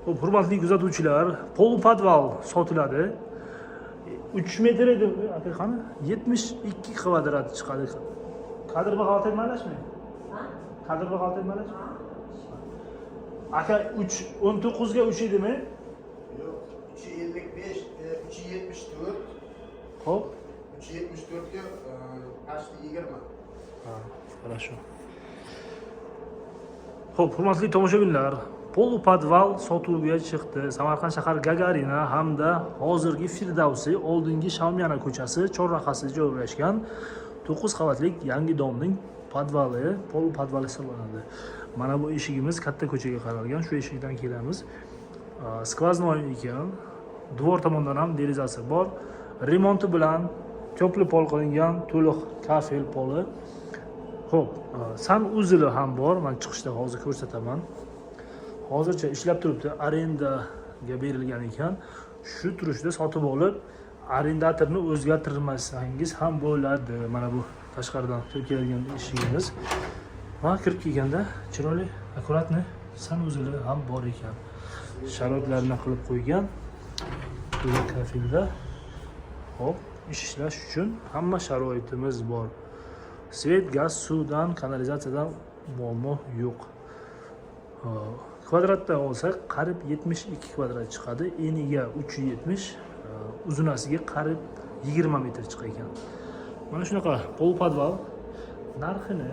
Xo'p, hurmatli kuzatuvchilar, полуподвал sotiladi. 3 metr edi, aka, qani? 72 kvadrat chiqadi. Kadr baho aytmadingizmi? Kadr baho aytmadingizmi? Aka, 3 19 ga 3 edimi? Yo'q, 355, 374, 374 ga почти 20. Ha, хорошо. Xo'p, hurmatli tomoshabinlar, полуподвал sotuvga chiqdi. Samarqand shahar Gagarina hamda hozirgi Firdavsiy oldingi Shamiyana ko'chasi chorrahasida joylashgan 9 qavatlik yangi дом ning подвал i, полуподвал hisoblanadi. Mana bu eshigimiz katta ko'chaga qaralgan. Shu eshikdan kelamiz. Сквозной ekan. Двор tomondan ham derazasi bor. Remonti bilan тёплый pol qilingan, to'liq kafel poli. Xo'p, санузел i ham bor. Men chiqishda hozir ko'rsataman. Hozircha ishlab turibdi, arendaga berilgan ekan. Shu turishda sotib olib, arendatorni o'zgartirmasangiz ham bo'ladi. Mana bu tashqaridan kirib keladigan eshigimiz. Va kirib kelganda chiroyli, аккуратный санузел i ham bor ekan. Sharoitlarni qilib qo'ygan. To'liq kafelda. Xo'p, ish ishlash uchun hamma sharoitimiz bor. Свет, gaz, suvdan, kanalizatsiyadan muammo yo'q. Kvadratda olsak, qariyb 72 kvadrat chiqadi. Eniga 370, uzunasiga qariyb 20 metr chiqar ekan. Mana shunaqa полуподвал narxini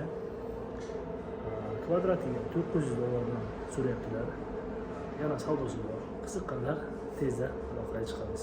kvadratiga 900 dollardan so'rayaptilar. Yana savdosi bor. Qiziqqanlar tezda aloqaga chiqamiz.